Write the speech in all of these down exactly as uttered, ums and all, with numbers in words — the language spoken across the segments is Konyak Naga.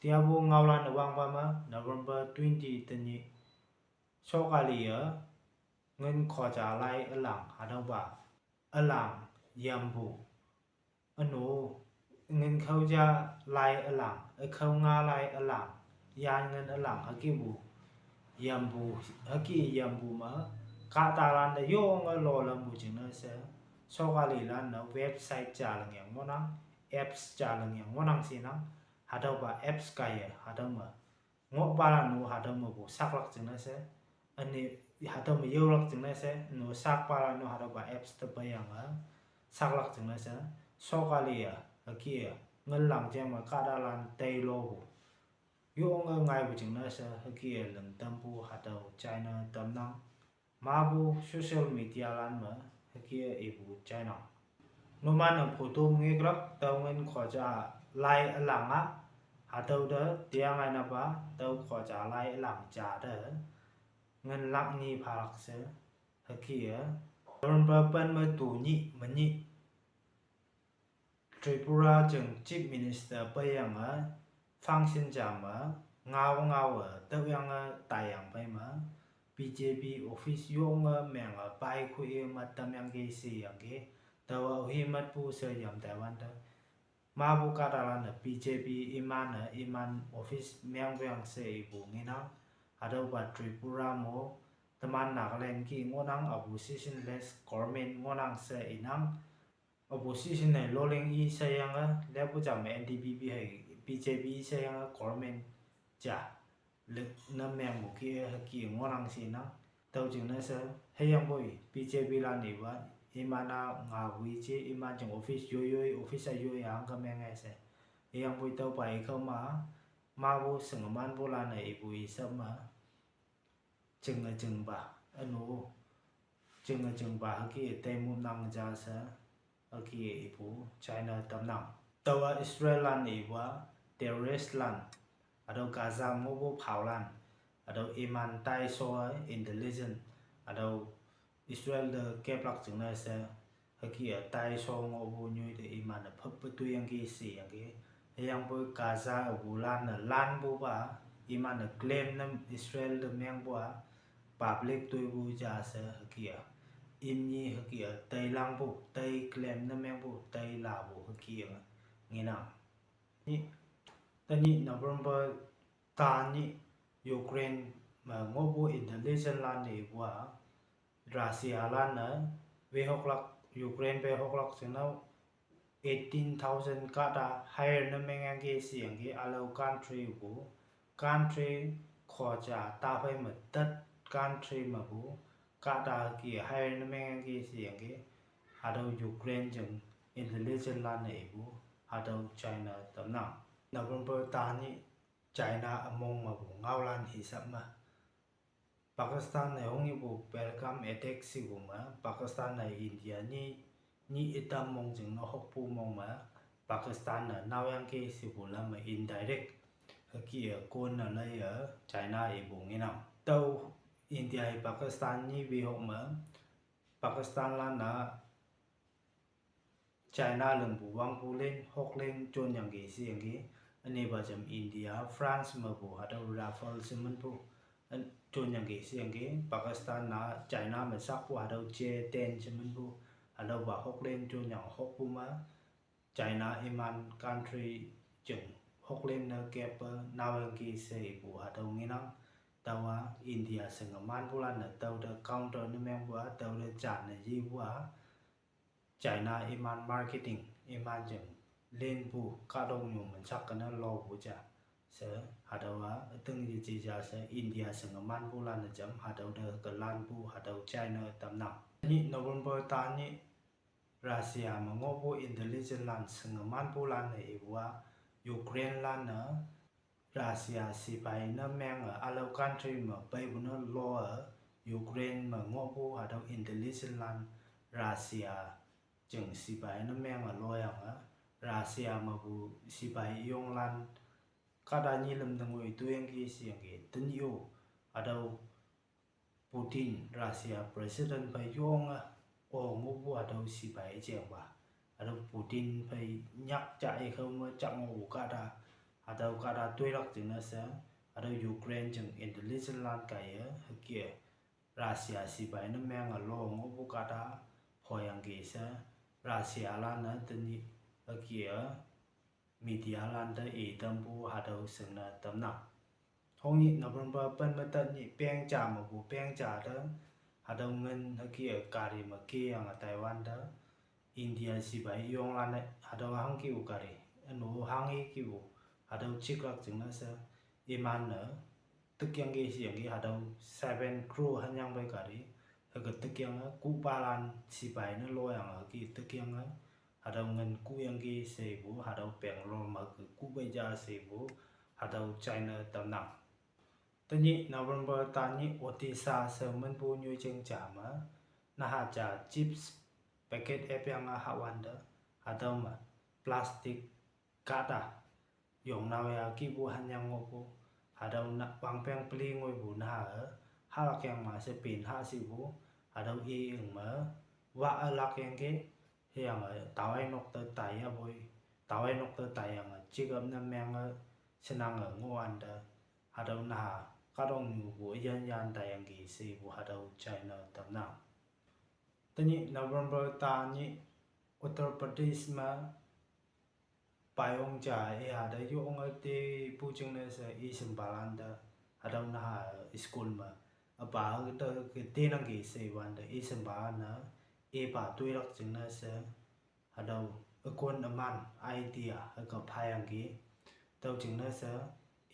Yabu ngaolan wangpa me November twenty tenyih. Sokali e, ngin khoja lai ülang, hatüopa ülang yampu. Üno, ngin khao ja lai ülang, ükhao nga lai ülang, yan ngin ülang, hükepu yampu, hüke yampu me, kahtalan te yonge lolampu jingne she, sokalilan ne website ja lingyang ngohnang, apps ja lingyang ngohnang shinang, hatüopa apps kaiye, hatüo me ngohpalan-o hatüo mepu saklak jingne she, üne, hatüo me yaolak jingne she, no sakpalan-o hatüopa apps te peiyange, saklak jingne she, sokali-e, hüke-e, nginlang jeng me kahtalan teilopu. Yonge ngaipu jingne she, hüke-e lingtampu hatüo china tamnang. Mapu social media lan me, hüke-e ipu jainang. Numan-e photo ngeklak tüo ngin khoja lai ülang-a, hatüo te tiang ainapa, tüo khoja lai ülang ja te, ngin lak nyi phalak she, hüke-e, November pen me tu nyih menyih. Tripura jing Chief Minister peiyange, function ja me, ngao ngaowe, tüoyange, taiyang pei me, B J P office yonge menge, pai khoiye mat tamyangki sheyangki, taowa ohi matpu she yam taiwante. Mapu kahtalan-e B J P iman-e, iman office mengpuyang she ipu ngenang, hatüopa Tripura mo, teman Nagaland ki ngohnang opposition-less government ngohnang she inang, opposition hei loling i sheyange, lepu jam N D P P hei B J P sheyange government ja, le, ne mengpu ki hüke ngohnang shinang. Tüo jingne she, hüyangpoi B J P lan ipa, iman-a ngapu i je, iman jing office yoi yoi, office-a yoi angke menge she. Hüyangpoi tüopa i khao ma, mapu shingemanpulan-e ipu i sap me, jinge jingpa, üno, jinge jingpa hüke teimu nang ja she, hüke ipu china tamnang. Taowa Israel lan ipu-a, terrorist lan, hatüo Gaza ngohpu phaolan, hatüo iman taisho intelligence, hatüo Israel te keplak jingne she, hüke-e taisho ngohpu nyoi te iman-e phüppe toiyangki sheyangki. Hüyangpoi Gaza pulan-e lanpupa, iman-e claim ne Israel te mengpu-a, public toipu ja she hüke-e. Imni hüke-e teilangpu, tei claim ne mengpu, tei lapu hüke-e ngenang. Nyih, tenyih November ta nyih Ukraine me ngohpu intelligence lan-e ipu-a, Russia lan-e, wehoklak, Ukraine wehoklak jingne eighteen thousand kahta hire ne mengyangki sheyangki ülao country pu, country khoja taphei me tet country mepu, kahta hüke hire ne mengyangki sheyangki, hatüo Ukraine jing intelligence lan-e ipu, hatüo china tamnang. November ta nyih China ümong mepu ngaolan hisap me, Pakistan-e hongyipu Pahalgam attack shipu me, Pakistan-e India nyi, nyi ütam mong jingne hokpu mong me, Pakistan-e naoyangki shipu lam me indirect, hüke-e kon-e laiye China ipu ngenang. Tüo India-e Pakistan nyi wehok me, Pakistan lan-a China lingpu wangpu len, hoklen jonyangki sheyangki, ünepa jam India, France mepu hatüo Rafale sheminpu, jonyangki sheyangki, Pakistan-a China me sakpu hatüo J ten sheminpu, hatüopa hoklen jonyang hokpu me, China iman country jing hoklen ne keppe naoyangki she ipu hatüo ngenang. Taowa India shingemanpulan-e tüote counter ne mengpu-a, tüote jan ne yipu-a, China iman marketing, iman jing lenpu kahtoknyu minsak kene lopu ja she, hatüowa üting yeje ja she India shingemanpulan-e jam hatüote kelanpu hatüo china tamnang. Nyih November ta nyih Russia me ngohpu intelligence lan shingemanpulan-e ipu-a, Ukraine lan-e Russia sipai ne menge ülao country me peipu ne lo-e, Ukraine me ngohpu hatüo intelligence lan Russia jing sipai ne menge loyange, Russia mepu sipai yonglan kahta nyi lüm te ngoi toiyangki sheyangki tenyih-o, hatüo Putin, Russia president phei yonge, o ngohpu hatüo sipai jengpa, hatüo Putin phei nyak ja ikhao me jak ngohpu kahta, Hatüo kahta toilak jingne she, hatüo Ukraine jing intelligence lan kaiye hüke Russia sipai ne menge lo ngohpu kahta phoyangki she, Russia lan-e tenyih hüke-a media lante i tampu hatüo shingne tamnang. Hongnyih November pen me tat nyih peng ja mepu peng ja te, hatüo ngin hüke-a gari me keyange Taiwan te, India sipai yonglan-e hatüo hangki-u gari, üno hanghe ki-u, hatüo chiklak jingne she, iman-e tikyangki sheyangki hatüo seven crore hanyang pei gari, hüke tikyange kuhpalan sipai ne loyange hüke tikyange, hatüo ngin kuhyangki shepu, hatüo Bangalore me hüke kuhpei ja shepu, hatüo china tamnang. Tenyih November ta nyih Odisha she minpu nyoijing ja me, naha ja chips packet epyange hahwante, hatüo me plastic kahta yongnao ya kihpu hanyang ngohpu, hatüo na wangpeng peli ngoipu naha-e, hahlak yang ma she pen hah shipu, hatüo i ing me, wa-e lak yangki, hüyange tawai nok te tai yapoi, tawai nok te taiyange chikap ne menge, shenange ngohwante, hatüo naha, kahtoknyupu üyan yan taiyangki shepu hatüo china tamnang. Tenyih November ta nyih Uttar Pradesh me, payong ja iha te yonge tepu jingne she i shimbalan te, hatüo naha school me, üpa te ke tenangki she wante i shimbalan-e, ipa toilak jingne she, hatüo ükon üman idea hüke phayangki, tüo jingne she,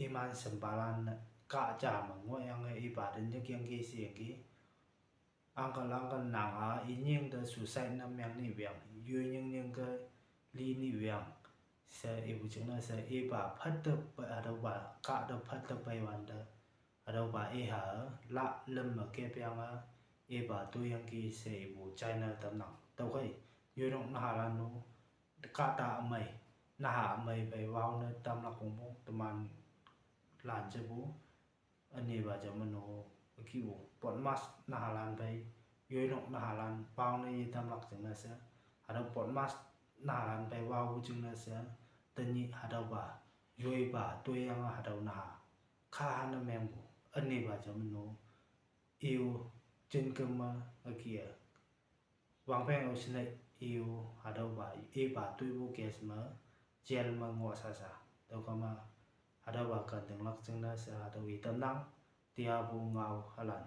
iman shimbalan kah ja me ngohyange ipa te nyikyangki sheyangki, uncle uncle nang-a inying te suicide ne meng ni wang, yoi nying nying ke li ni wang, she ipu jingne she ipa phatte pei hatüopa kah te phatte peiwante, hatüopa iha, la lüm me kepyange, ipa toiyangki she ipu china tamnang. Tüokhei, yoinok nahalan-o, kahta ümei, naha ümei pei wao ne tamlak kongpong teman lan jepu, ünepa ja meno, üki-o, potmas nahalan pei, yoinok nahalan pao ne yetamlak jingne she, hatüo potmas nahalan pei waopu jingne she, tenyih hatüopa, yoipa toiyange hatüo naha, khaha ne mengpu, ünepa ja meno, i-o, jinküm me, üki-e, wangpeng-o shine, i-o, hatüopa ipa toipu case me, jail me ngoh sasa, tüokama, hatüopa kantinglak jingne she hatüo i tamnang, tiapu ngao halan.